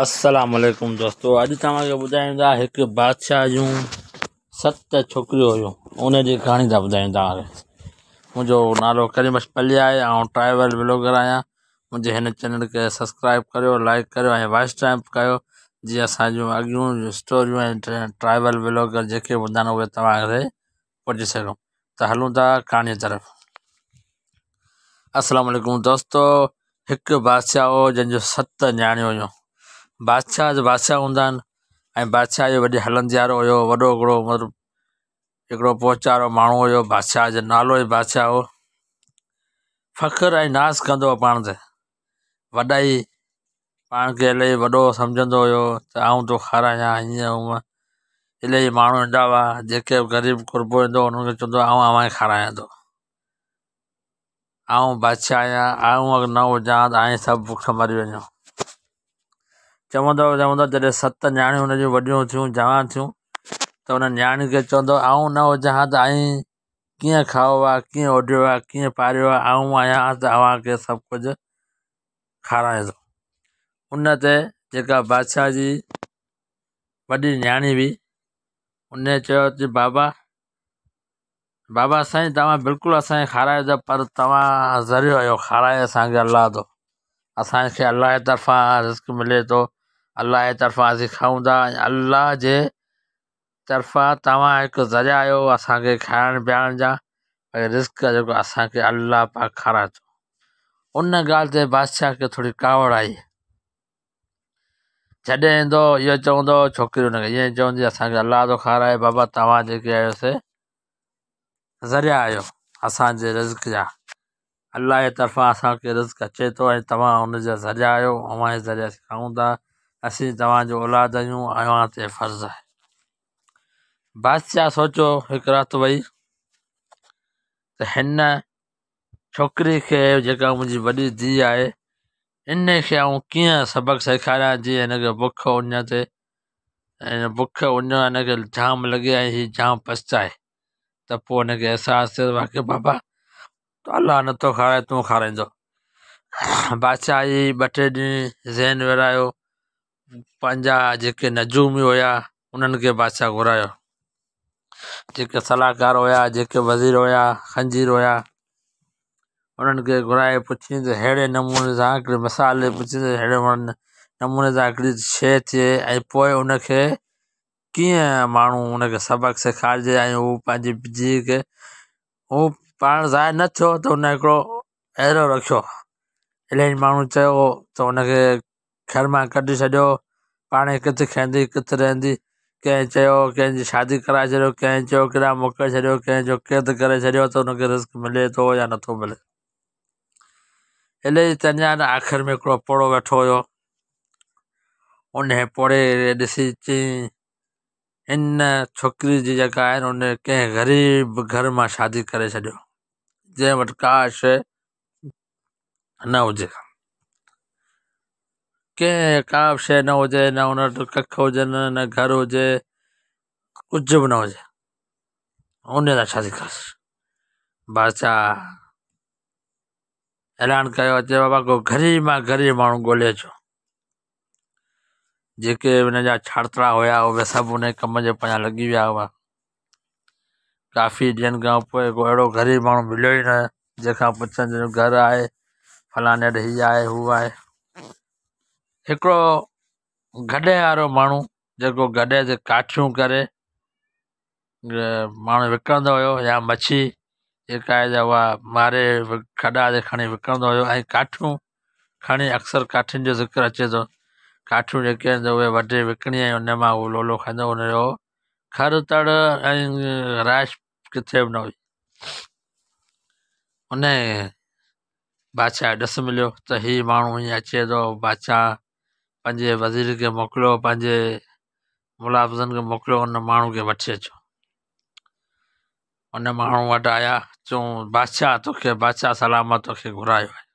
السلام عليڪم دوستو اڄ توهان کي ٻڌايون ٿا هڪ بادشاهه جون ست ڇوڪريون هيون ان جي ڪهاڻي ٿا ٻڌايون توهان کي. منهنجو نالو ڪريم بخش پلي آهي، آئون ٽرائيول بلاگر آهيان. منهنجي هن چينل کي سبسڪرائب ڪريو، لائڪ ڪريو ۽ واچ ٽائيم ڪيو جيئن اسان جون اڳيون اسٽوريون ۽ ٽرائيول بلاگر جيڪي به هوندا آهن اهي توهان کي پهچي سگهون. ته هلون ٿا ڪهاڻي طرف. السلام عليڪم دوستو، هڪ بادشاهه هو جنهن جو ست نياڻيون هيون. بادشاهه ته بادشاهه هوندا آهن ۽ بادشاهه جو وڏي هلندي وارو هيو، وڏو هڪڙو مطلب هڪڙو پهچارو ماڻهو هيو. بادشاهه جو نالو ئي بادشاهه هو. فخر ۽ ناز ڪندو هو پاڻ تي، وڏائي پاڻ کي الاهي وڏو سمجهندو هيو ته آئون ٿو کارايان هيئن هونئن. الاهي ماڻهو ايندا هئا، جيڪي به غريب غربو ايندو هو انهن کي چوندو هو آئون اوهان کي کارايان ٿو، آئون بادشاهه آهيان، آئون اگر نه هجان ته آئين سڀ بک مري وڃو. چوندو هو چوندو هو جڏهن ست نياڻيون هن جون وڏيون ٿيون جوان ٿيون ته انهن نياڻين کي چوندو هو آئون نه هجان ها ته آئين ڪيئن کائو ها، ڪيئن اوڍيو ها، ڪيئن پاريو ها، آئون آهيان ته اوهان کي سڀ ڪجهه کارايان ٿو. ان تي جيڪا بادشاهه جي وڏي نياڻي هئي ان چيو ته بابا بابا سائين توهان بلڪل اسان کي کارايو ٿا پر توهان ذريعو آهيو، کارائي اسان کي الله ٿو، اسان کي الله جي طرفان رزق ملي ٿو، الله جي طرفان اسين کائون ٿا ۽ الله جي طرفان توهان هڪ ذريعا آهيو اسان کي کائڻ پيارڻ جا، ۽ رزق جيڪو اسان کي الله پاڪ کارائي ٿو. ان ڳالهه تي بادشاهه کي ٿوري ڪاوڙ آئي. جڏهن ايندو اهو چوندو، ڇوڪري هن کي ائين چوندي اسان کي الله ٿو کارائي، بابا توهان جيڪي آهيو سي ذريعا آهيو اسان جي رزق جا، الله جي طرفان اسان کي رزق اچي ٿو ۽ توهان ان جا ذريعا آهيو، اوهان جي ذريعي اسين کائون ٿا، اسين توهان جو اولاد آهيون، اوهان تي فرض آهي. بادشاهه سوچيو هڪ رات وئي ته هن ڇوڪري کي جيڪا منهنجي وڏي ڌيء آهي ان کي آئون ڪيئن سبق سيکاريان جيئن هن کي بک اڃ تي ۽ بک اڃ هن کي جام لڳي ۽ هي جام پڇتائي ته پوء هن کي احساس ٿئي واقعي بابا الله نٿو کارائي تون کارائيندو. بادشاهه جي ٻه ٽي ڏينهن ذهن ورهايو، پنهنجا جيڪي نجومي هيا انهن کي بادشاهه گهرايو، جيڪي صلاحڪار هيا، جيڪي وزير هيا، خنجير هيا، انهن کي گهرائي پڇين ته ههڙي نموني سان هڪڙي مثال ڏئي پڇين ته ههڙي نموني سان هڪڙي شيء ٿئي ۽ پوء ان کي ڪيئن ماڻهو ان کي سبق سيکارجي ۽ هو پنهنجي ڌيء کي هو پاڻ ظاهر نه ٿيو ته هن هڪڙو اهڙو رکيو. الاهي ماڻهو چيو ته ان کي گهر مان ڪڍي ڇڏيو، پاڻ ڪٿي کائيندي ڪٿي رهندي، ڪنهن چيو ڪنهن جي شادي ڪرائي ڇڏيو، ڪنهن چيو ڪيڏانهن موڪلي ڇڏيو، ڪنهن چيو قيد ڪري ڇڏيو ته ان کي رزق ملي ٿو يا نٿو ملي. الاهي تنيا نه آخر ۾ هڪڙو پوڙهو ويٺو هيو، ان پوڙهي کي ڏسي چيائين هن ڇوڪري جي جيڪا آهي نه ان ڪنهن غريب گهر مان شادي ڪري ڇڏيو جنهن وٽ ڪا شيء نه هجي، ڪنهن ڪا به شيء نه هجي، نه ان وٽ ڪک هجن نه گهر هجي، ڪجهه به نه هجي، ان سان شادي ڪريس. بادشاهه اعلان ڪيو چي بابا ڪو غريب مان غريب ماڻهو ڳولي اچو. جيڪي ان جا ڇاڙتڙا هيا اهي سڀ ان ڪم جي پويان لڳي ويا هئا. ڪافي ڏينهن کان پوءِ ڪو اهڙو غريب ماڻهو مليو ئي نه جنهن کان پڇن جو گهر آهي فلاڻي وٽ هي آهي هو آهي. هڪڙو گڏهه وارو ماڻهو جيڪو گڏهه تي ڪاٺيون ڪري ماڻهو وڪڻندو هيو يا مڇي جيڪا آهي اها ماري کڏا تي کڻي وڪڻندو هيو ۽ ڪاٺيون کڻي اڪثر ڪاٺين جو ذڪر اچي ٿو، ڪاٺيون جيڪي آهن اهي وڍي وڪڻي ۽ ان مان هو لولو کائيندو هو، ان جو گهر تڙ ۽ رهائش ڪٿي به نه هئي. ان بادشاهه کي ڏس مليو ته هي ماڻهو ائين اچي ٿو. بادشاهه پنهنجي وزير کي موڪليو، پنهنجي ملازمن کي موڪليو، ان ماڻهو کي وٺي اچو. ان ماڻهو وٽ آيا، چون بادشاهه توکي بادشاهه سلامت توکي گهرايو آهي.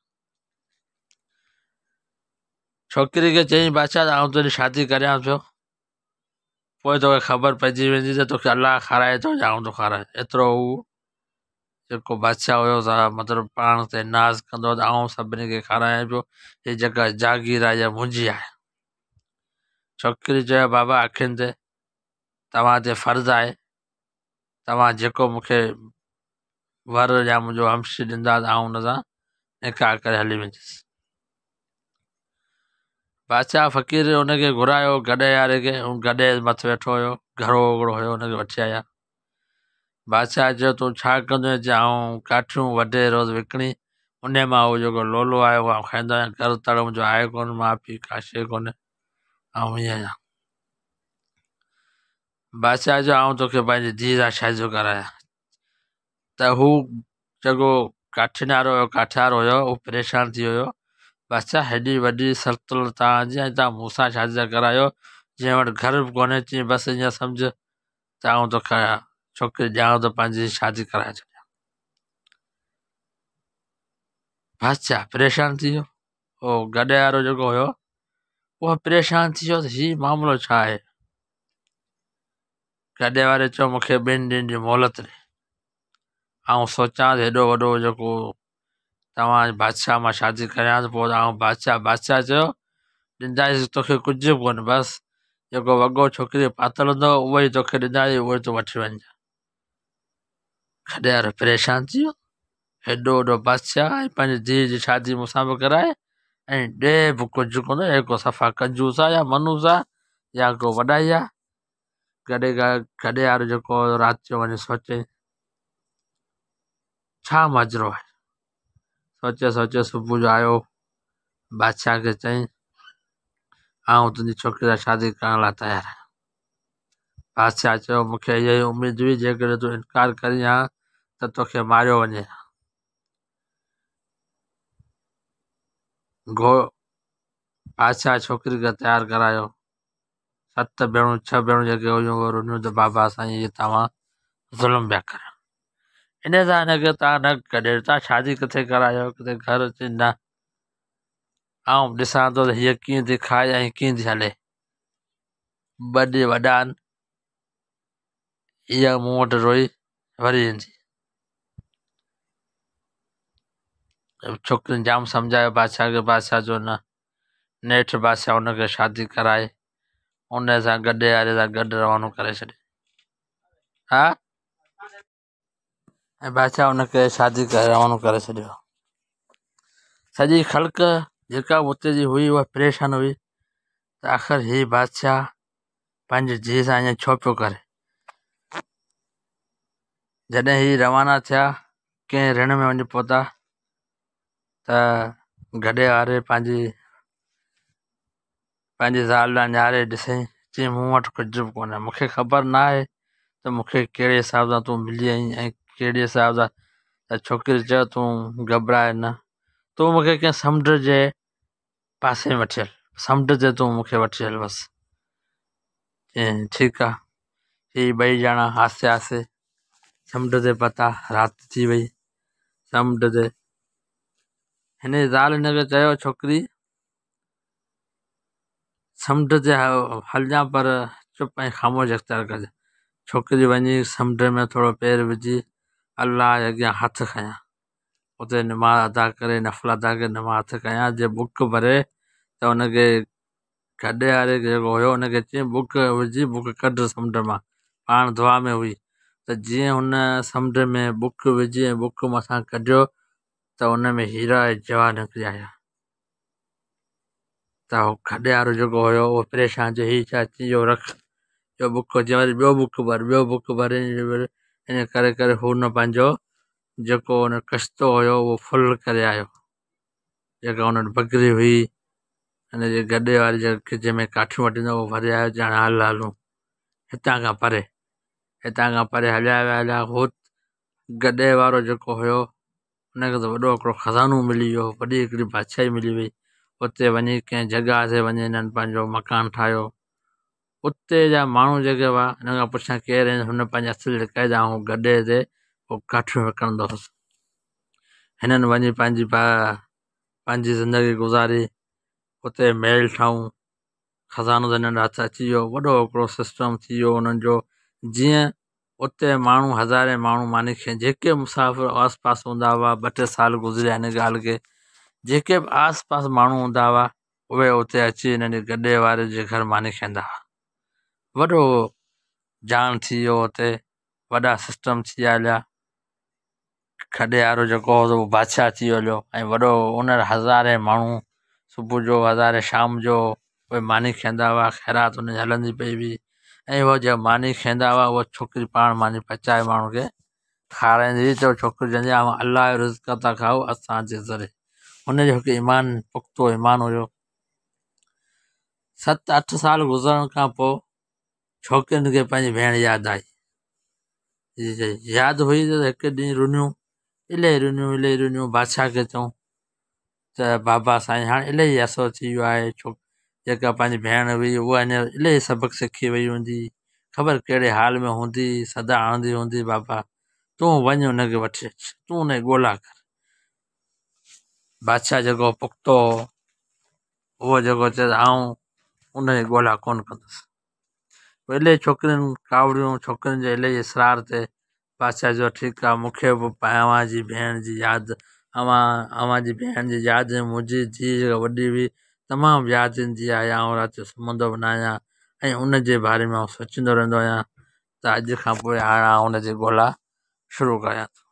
ڇوڪري کي چيائين بادشاهه ته آئون تنهنجي شادي ڪريان پيو، پوءِ توکي خبر پئجي ويندي ته توکي الله کارائي ٿو يا آئون ٿو کارايان. ايترو هو جيڪو بادشاهه هيو سا مطلب پاڻ تي ناز ڪندو هو ته آئون سڀني کي کارايان پيو، هي جيڪا جاگير آهي اها منهنجي آهي. ڇوڪري چيو بابا اکين تي توهان تي فرض آهي توهان جيڪو مون کي ور يا منهنجو همشير ڏيندا ته آئون ان سان نڪاح ڪري هلي ويندس. بادشاهه فقير ان کي گهرايو گڏهه واري کي، هو گڏهه جي مٿي ويٺو هيو، گهرو هڪڙو هيو ان کي وٺي آيا. بادشاهه چيو تون ڇا ڪندو آهين؟ چي آئون ڪاٺيون وڍي روز وڪڻي ان مان هو جيڪو لولو آهي اهو آئون کائيندو آهيان، گهر تڙ منهنجو آهي ڪونه، ماء پيء ڪا شيء ڪونهي، آئون ائين آهيان. بادشاهه چيو آئون توکي پنهنجي ڌيء سان شادي ٿو ڪرايان. ته هو جيڪو ڪاٺين وارو هيو ڪاٺيار هيو اهو پريشان ٿي ويو. بادشاهه هيڏي وڏي سلطنت توهان جي ۽ توهان مون سان شادي ٿا ڪرايو جنهن وٽ گهر به ڪونهي. چيائين بس ائين سمجهه ته آئون توکي ڇوڪري ڏيان ٿو پنهنجي شادي ڪرائي ڇڏيان. بادشاهه پريشان ٿي ويو. اهو گڏهه وارو جيڪو هيو اهو پريشان ٿي ويو ته هي معاملو ڇا آهي. گڏهه واري چيو مون کي ٻن ڏينهن جي مهلت ڏي، آئون سوچان ته هيڏو وڏو جيڪو توهان بادشاهه مان شادي ڪريان ته پوء آئون بادشاهه. بادشاهه چيو ڏينداسين توکي ڪجهه به ڪونه، بس جيڪو وڳو ڇوڪريء پاتل هوندو اهو ئي توکي ڏينداسين، اهو ئي تون وٺي وڃجان. گڏهه وارو پريشان ٿي ويو، هيڏو وڏو بادشاهه ۽ پنهنجي ڌيء جي شادي مون سان به ڪرائي ۽ ڏي به ڪجهه ڪونه، هي ڪو صفا ڪنجوس آهي يا منحوس آهي يا ڪو وڏائي آهي. گڏي گڏي وارو جيڪو هيو رات جو وڃي سوچي ڇا ماجرو آهي. سوچي سوچي صبح جو آيو بادشاهه کي چيائين آئون تنهنجي ڇوڪري سان شادي ڪرڻ لاء تيار آهيان. بادشاهه چيو مون کي اها ئي اميد هئي جيڪڏهن تون انڪار ڪرين ها ته توکي ماريو وڃي ها. گهو بادشاهه ڇوڪري کي تيار ڪرايو. ست ڀيڻون ڇهه ڀيڻون جيڪي هيون اهي رنيون ته بابا سائين هي توهان ظلم پيا ڪريو ان سان هن کي توهان نه ڪڏهن توهان شادي ڪٿي ڪرايو ڪٿي گهر اچي نه آئون ڏسان ٿو ته هيء ڪيئن ٿي کائي ۽ ڪيئن ٿي هلي. ٻه ڏينهن وڏا آهن هيء مون وٽ روئي وري ايندي. ڇوڪرين جام سمجهايو بادشاهه کي بادشاهه چيو نه نيٺ بادشاهه ان کي شادي ڪرائي ان سان گڏ واري سان گڏ روانو ڪري ڇڏي ها ۽ بادشاهه ان کي شادي ڪري روانو ڪري ڇڏيو. سڄي خلق جيڪا به اتي جي هئي اها پريشان هئي ته آخر هي بادشاهه پنهنجي ڌيء سان ائين ڇو پيو ڪري. جڏهن هي روانا ٿيا ڪنهن رڻ ۾ وڃي پهتا ته گڏهه واري پنهنجي پنهنجي زال ڏانهن نهاري ڏسئين، چيائين مون وٽ ڪجهه به ڪونهي، مون کي خبر نه آهي ته مون کي ڪهڙي حساب سان تون ملي آهين ۽ ڪهڙي حساب سان. ته ڇوڪري چيو تون گهٻراء نه، تون مون کي ڪنهن سمنڊ جي پاسي ۾ وٺي هل، سمنڊ تي تون مون کي وٺي هل بس. چيائين ٺيڪ آهي. هي ٻئي ڄڻا آهستي آهستي سمنڊ تي پهتا، رات ٿي وئي سمنڊ تي. هن جي زال هن کي چيو ڇوڪري سمنڊ تي هلجان پر چپ ۽ خاموش اختيار ڪجان. ڇوڪري وڃي سمنڊ ۾ ٿورو پير وجهي الله جي اڳيان هٿ کنيا. اتي نماز ادا ڪري نفل ادا ڪري نماز هٿ کنيا جي ٻڪ ڀري ته ان کي گڏهه واري جيڪو هيو ان کي چيائين ٻڪ وجهي ٻڪ ڪڍ سمنڊ مان. پاڻ دعا ۾ هئي ته جيئن هن سمنڊ ۾ ٻڪ وجهي ۽ ٻڪ مٿان ڪڍيو ته ان ۾ هيرا ۽ جواهر نڪري آيا. ته هو گڏهه وارو جيڪو هيو اهو پريشان ٿيو هي ڇا چي اهو رک اهو ٻڪ چي وري ٻيو ٻڪ ڀر ٻيو ٻڪ ڀر ائين ڪري ڪري هو نه پنهنجو جيڪو ان ڪشتو هيو اهو فل ڪري آيو. جيڪا ان وٽ بڪري هئي ان جي گڏهه واري جيڪي جنهن ۾ ڪاٺيون وڍيندو هو اهو ڀري آيو چي هاڻي هل هلون هتان کان پري. هتان کان پري هليا ويا هليا هو گڏهه وارو جيڪو هيو ان کي ته وڏو هڪڙو خزانو ملي ويو، وڏي هڪڙي بادشاهي ملي وئي. اتي وڃي ڪنهن جڳهه تي وڃي هنن پنهنجو مڪان ٺاهيو. اتي جا ماڻهو جيڪي هئا هن کان پڇيان ڪير آهين؟ هن پنهنجي اصل لڪائي ته آئون گڏهه تي پوء ڪاٺيون وڪڻندو هوس. هنن وڃي پنهنجي پنهنجي زندگي گذاري. اتي محل ٺاهيون، خزانو ته هنن هٿ اچي ويو، وڏو هڪڙو سسٽم ٿي ويو هنن جو. جيئن اتي ماڻهو هزارين ماڻهو ماني کائين، جيڪي مسافر آس پاس هوندا هئا، ٻه ٽي سال گذريا هن ڳالهه کي، جيڪي به آس پاس ماڻهو هوندا هئا اهي اتي اچي هنن جي گڏي واري جي گهر ماني کائيندا هئا. وڏو جان ٿي ويو اتي، وڏا سسٽم ٿي ويا هليا. کڏي وارو جيڪو هو اهو بادشاهه ٿي ويو هليو ۽ وڏو ان هزارين ماڻهو صبح جو هزارين شام جو اهي ماني کائيندا هئا. خيرات ان جي هلندي پئي هئي ۽ اهو جيڪا ماني کائيندا هئا اها ڇوڪري پاڻ ماني پچائي ماڻهن کي کارائيندي هئي. ته ڇوڪري چوندي هئي اوهان الله جو رزق ٿا کائو اسان جي ذريعي. هن جو هڪ ايمان پختو ايمان هيو. 7 8 سال گذرڻ کان پوءِ ڇوڪرين کي پنهنجي ڀيڻ ياد آئي. ياد هئي ته هڪ ڏينهن رنيون، الاهي رنيون، الاهي رنيون. بادشاهه کي چئون ته بابا سائين هاڻي الاهي عرصو ٿي ويو آهي، ڇو جيڪا پنهنجي ڀيڻ هئي اها هينئر الاهي سبق سکي وئي هوندي، خبر ڪهڙي حال ۾ هوندي، صدا هڻندي هوندي، بابا تون وڃ ان کي وٺي اچ، تون ان جي ڳولا ڪر. بادشاهه جيڪو پختو هو اهو جيڪو چئي ته آئون ان جي ڳولا ڪونه ڪندس. پوءِ الاهي ڇوڪرين ڪاوڙيون، ڇوڪرين جي الاهي اصرار تي بادشاهه چيو ٺيڪ آهي، مون کي به اوهان جي ڀيڻ جي ياد، اوهان جي ڀيڻ جي ياد ۽ منهنجي ڌيءَ جيڪا وڏي هئي تمام ياد ايندي آهي. آئون رات جو سمهندو به نه آهيان ۽ ان جي باري ۾ آئون سوچيندو رهندو آهيان ته اڄ کان پوءِ هاڻي آئون ان جي ڳولا شروع ڪيان ٿو.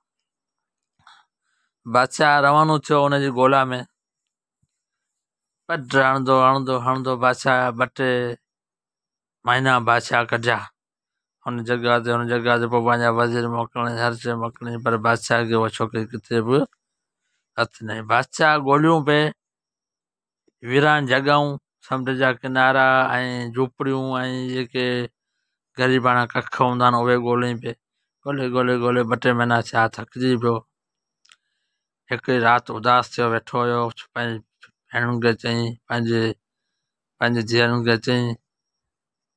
بادشاهه روانو ٿيو ان جي ڳولا ۾. پٽ هڻندو هڻندو هڻندو بادشاهه 2 ٽي مهينا بادشاهه ڪڍيا هن جڳهه تي، هن جڳهه تي. پوءِ پنهنجا وزير موڪلڻي، هر شيءِ موڪلڻي، پر بادشاهه کي اها ڇوڪري ڪٿي به هٿ نه آئي. بادشاهه ڳوليون پئي ويران جڳهيون، سمنڊ جا ڪنارا ۽ جهوپڙيون ۽ جيڪي غريباڻا ڪک هوندا آهن اهي ڳولهيئين پئي. ڳولهي ڳولهي ڳولهي 2 ٽي مهينا ٿيا، ٿڪجي پيو. هڪڙي رات اداس ٿيو ويٺو هيو. پنهنجي ڀيڻن کي چيائين، پنهنجي ڌيئرن کي چيائين،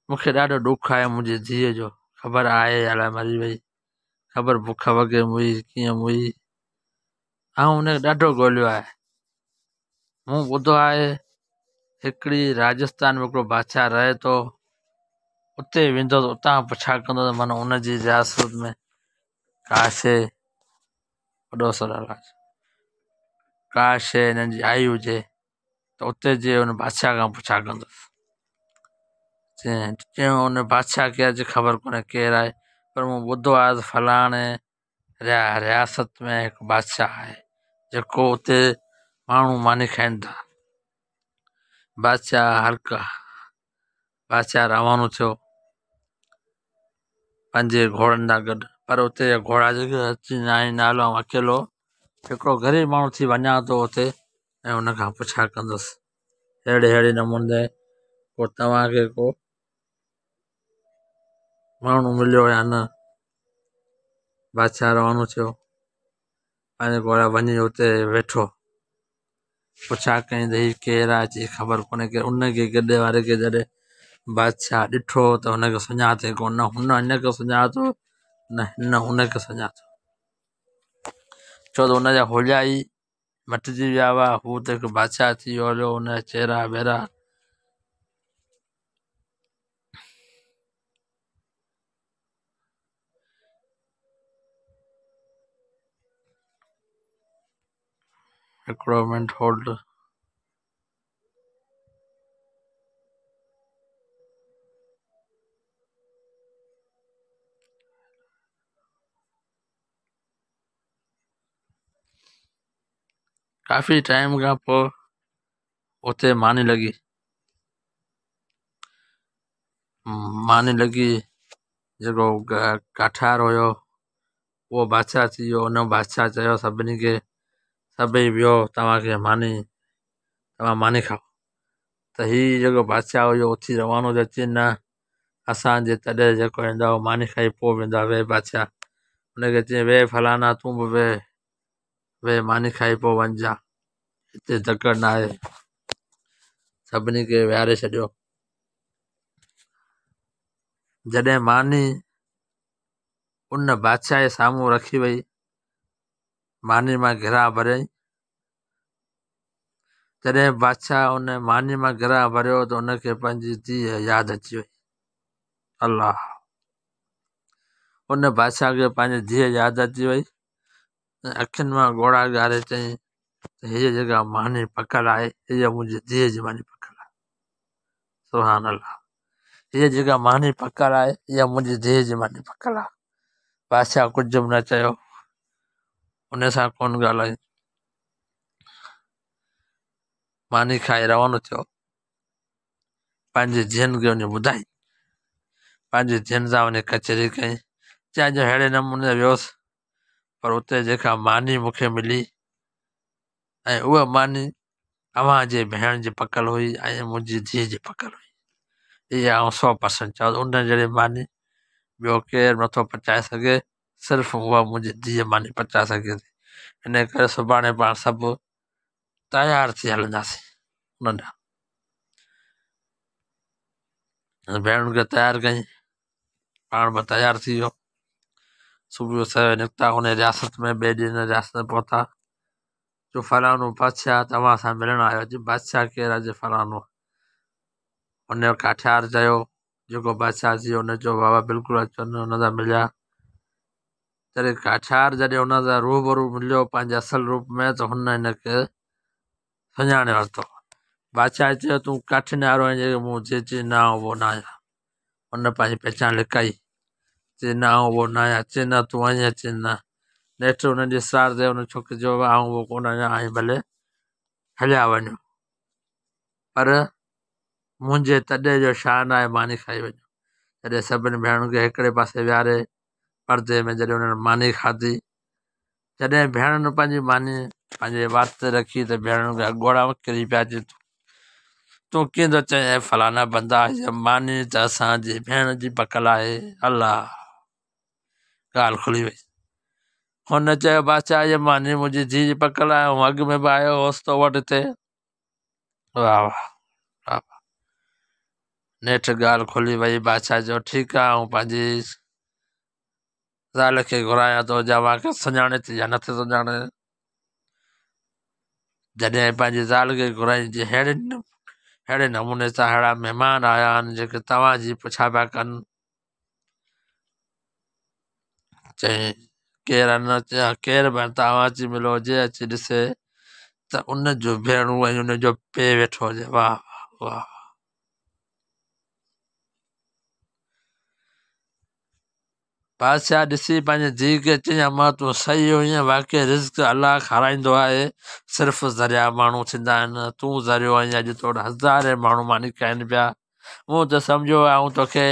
مون کي ڏاڍو ڏک آهي منهنجي ڌيءَ جو، خبر آهي الائي مري وئي، خبر بک وڳي موئي ڪيئن موئي. آئون هن کي ڏاڍو ڳولهيو آهي. مون ٻڌو آهي هڪڙي راجسٿان ۾ هڪڙو بادشاهه رهي ٿو، اتي ويندس، اتان پڇا ڪندس، معنيٰ ان جي رياست ۾ ڪا شيءِ وڏو سرل آهي، ڪا شيءِ هنن جي آئي هجي ته اتي جي ان بادشاهه کان پڇا ڪندس. چيائين ان بادشاهه کي اڄ خبر ڪونهي ڪير آهي، پر مون ٻڌو آهي ته فلاڻي رياست ۾ هڪ بادشاهه آهي جيڪو اتي ماڻهو ماني کائين ٿا. بادشاهه هلڪا بادشاهه روانو ٿيو پنهنجي گهوڙن سان گڏ، پر اتي جا گهوڙا جيڪي اچي نه آهن، نالو آئون اڪيلو هڪڙو غريب ماڻهو ٿي وڃان ٿو اتي ۽ ان کان پڇا ڪندس اهڙي اهڙي نموني ڪو توهان کي ڪو ماڻهو مليو يا نه. بادشاهه روانو ٿيو پنهنجي گهوڙا وڃي اتي ويٺو، پڇا ڪيائين ته هي ڪير آهي؟ چئي خبر ڪونهي ڪير. ان کي گڏي واري کي جڏهن بادشاهه ڏٺو ته هن کي سڃاتي ڪونه، نه هن هن کي سڃاتو نه هن ان کي سڃاتو، ڇو ته هن جا هوليا ئي مٽجي ويا هئا. هو ته هڪ بادشاهه ٿي ويو هليو، هن جا چهرا ٻهرا هڪڙو منٽ هولڊ. ڪافي ٽائيم کان پوءِ اتي ماني لڳي، ماني لڳي. جيڪو ڪاٺار هيو اهو بادشاهه ٿي ويو. ان بادشاهه چيو سڀني کي، سڀئي ويو توهان کي ماني، توهان ماني کائو. ته هي جيڪو بادشاهه هيو اٿي روانو ٿيو، چي نه اسان جي تڏي جيڪو ايندو آهي ماني کائي پوءِ ويندو آهي. ويهه بادشاهه هن کي چيائين ويهه فلانا تون به ويهه، ويهه ماني کائي پوءِ وڃجان، هتي تڪڙ نه آهي. سڀني کي ويهاري ڇڏيو. جڏهن ماني ان بادشاهه جي سامهون رکي وئي، ماني مان گرهه ڀريائين. جڏهن بادشاهه ان ماني مان گرهه ڀريو ته ان کي پنهنجي ڌيءَ ياد اچي وئي. الله، ان بادشاهه کي پنهنجي ڌيءَ ياد اچي وئي ۽ اکين مان ڳوڙها ڳاڙي چيائين، ته هيء جيڪا ماني پڪل آهي، هيء منهنجي ڌيء جي ماني پڪل آهي. سبحان الله! هيء جيڪا ماني پڪل آهي، اها منهنجي ڌيء جي ماني پڪل آهي. بادشاهه ڪجهه به نه چيو، ان سان ڪونه ڳالهايائين. ماني کائي روانو ٿيو. پنهنجي ڌيئن کي وڃي ٻڌائين. پنهنجي ڌيئن سان وڃي ڪچهري ڪيائين. چيائين جو ههڙي نموني ويوس، پر اتي جيڪا ماني مون کي ملي ۽ اها ماني اوهان جي ڀيڻ جي پڪل هئي ۽ منهنجي ڌيء جي پڪل هئي. اها آئون 100% چوان ٿو، ان جهڙي ماني ٻيو ڪير نٿو پچائي سگهي، صرف اها منهنجي ڌيء ماني پچائي سگهي ٿي. ان ڪري سڀاڻي پاڻ سڀ تيار ٿي هلنداسين ان ڏانهن. ڀيڻن کي تيار ڪيائين، پاڻ به تيار ٿي ويو. صبح جو سوير نڪتا، ان رياست ۾ ٻئي ڏينهن ان رياست ۾ پهتا. جو فلاڻو بادشاهه توهان سان ملڻ آيو. چي بادشاهه ڪير آهي؟ چي فلاڻو. ان ڪاٺيار چيو، جيڪو بادشاهه ٿي ان چيو بابا بلڪل اچن. ان سان مليا. تڏهن ڪاٺيار جڏهن ان سان روبرو مليو پنهنجي اصل روپ ۾ ته هن هن کي سڃاڻي ورتو. بادشاهه چيو تون ڪاٺين وارو آهين جيڪي مون چي چي نه آئون اهو نه آهيان. هن پنهنجي پهچان لڪائي. چي نه آئون اهو نه آهيان. چي نه تون آهين. چي نه. نيٺ انهن جي اصرار تي ان ڇوڪري چيو آئون اهو ڪونه آهيان ۽ ڀلي هليا وڃو پر منهنجي تڏي جو شان آهي ماني کائي وڃو. جڏهن سڀني ڀيڻن کي هڪڙي پاسي ويهاري پردي ۾ جڏهن انهن ماني کاڌي، جڏهن ڀيڻن پنهنجي ماني پنهنجي وات تي رکي ته ڀيڻن کي ڳوڙها ڪري پيا. چي تون ڪيئن ٿو چئين اي فلانا بندا، هيء ماني ته اسان جي ڀيڻ جي پڪل آهي. الله! ڳالهه کلي وئي. هن چيو بادشاهه هيء ماني منهنجي ڌيء جي پڪل آهي، آئون اڳ ۾ به آيو هوس تو وٽ هتي. واهه واهه واهه واهه. نيٺ ڳالهه کلي وئي. بادشاهه چيو ٺيڪ آهي، آئون پنهنجي زال کي گهرايان ٿو، جا اوهان کي سڃاڻي ٿي يا نٿي سڃاڻي. جڏهن پنهنجي زال کي گهرائين، جي ههڙي ههڙي نموني سان ههڙا مهمان آيا آهن جيڪي توهان جي پڇا پيا ڪن. چيائين ڪير آهن؟ چيائين ڪير به آهن، توهان اچي ملو. جي اچي ڏسي ته ان جو ڀيڻون ۽ ان جو پيء ويٺو هجي. واهه واهه. بادشاهه ڏسي پنهنجي ڌيء کي چيائين، امان تون صحيح هئين، واقعي رزق الله کارائيندو آهي، صرف ذريعا ماڻهو ٿيندا آهن، تون ذريعو آهين، اڄ تو وٽ هزارين ماڻهو ماني کائن پيا، مون ته سمجهيو آئون توکي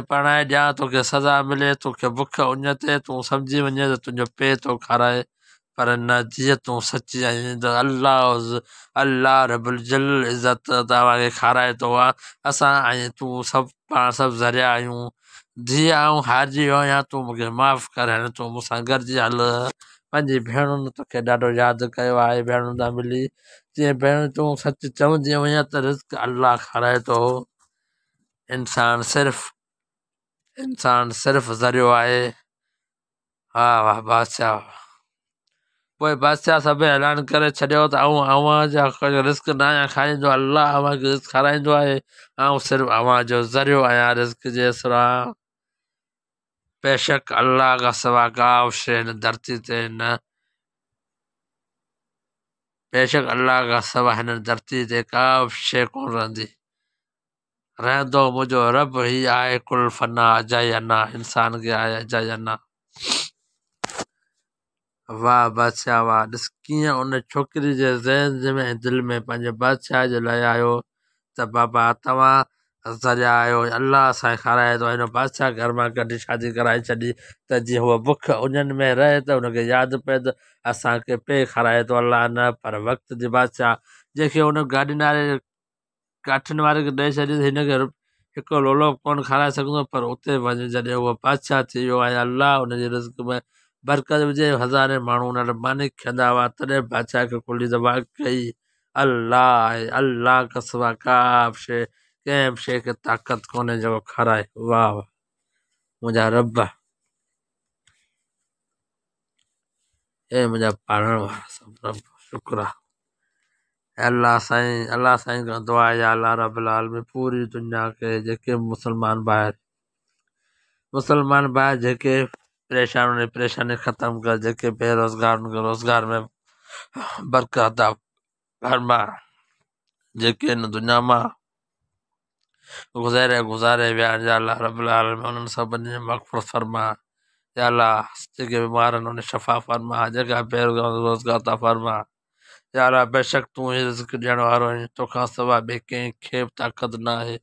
پرڻائي ڏيان، توکي سزا ملي، توکي بک اڃ تي، تون سمجهي وڃين ته تنهنجو پيء ٿو کارائي، پر نه ڌيء تون سچي آهين ته الله الله رب العزت توهان کي کارائي ٿو، اسان ۽ تون سڀ پاڻ سڀ ذريعا آهيون. ڌيء آئون هارجي ويو آهيان، تون مون کي معاف ڪر، هاڻي تون مون سان گڏجي هل. پنهنجي ڀيڻن توکي ڏاڍو ياد ڪيو آهي، ڀيڻن سان ملي چيائين، ڀيڻ تون سچ چوندي هئين ته رزق الله کارائي ٿو، انسان صرف انسان صرف ذريعو آهي. واهه واهه بادشاهه. پوء بادشاهه سڀ اعلان ڪري ڇڏيو ته آئون اوهان جا رزق نه آهيان کائيندو، الله اوهان کي رزق کارائيندو آهي، آئون صرف اوهان جو ذريعو آهيان رزق جي سران. بيشڪ الله کان سوا ڪا به شيء هن ڌرتي تي نه، بيشڪ الله کان سوا هن ڌرتي تي ڪا به شيء ڪونه رهندي. رهندو منهنجو رب هي آهي ڪل فنا اجائي انا، انسان کي آهي اجائي انا. واهه بادشاهه واهه، ڏس ڪيئن ان ڇوڪري جي ذهن ۾ ۽ دل ۾ پنهنجي بادشاهه جي لاء آيو ته بابا توهان ذريعا آهيو، الله اسان کي کارائي ٿو. هن بادشاهه گهر مان ڪڍي شادي ڪرائي ڇڏي ته جيئن هوء بک اڃن ۾ رهي ته هن کي ياد پئي ته اسان کي پيء کارائي ٿو الله نه پر وقت جي بادشاهه جنهن کي هن گاڏين واري ڪاٺين واري کي ڏئي ڇڏي ته هن کي هڪ لولو به ڪونه کارائي سگهندو پر اتي وڃي جڏهن هو بادشاهه ٿي ويو ۽ الله ان جي رزق ۾ برڪت وجهي هزارين ماڻهو ان وٽ ماني کائيندا هئا تڏهن بادشاهه کي کلي ته واقعي الله آهي الله کان سواء ڪا به شيء ڪنهن به شيء کي طاقت ڪونهي جيڪو کارائي. واهه واهه منهنجا رب اي منهنجا پالڻ وارا سڀ رب شڪر آ. الله سائين الله سائين کان دعا آهي يا الله رب العالمين پوري دنيا کي جيڪي مسلمان ڀائر مسلمان ڀائر جيڪي پريشان ان پريشاني ختم ڪر، جيڪي بيروزگار ان کي روزگار ۾ برڪت عطا فرما. جيڪي هن دنيا مان گذري گذاري ويا آهن يا الله رب العالمين انهن سڀني جي مغفرت فرما. يا الله جيڪي بيمار آهن انهن کي شفا فرما، جيڪا بيروزگار روزگار عطا فرما. يا الله بيشڪ تون ئي رزق ڏيڻ وارو آهين، توکان سواء ٻئي ڪنهن کي به طاقت ناهي.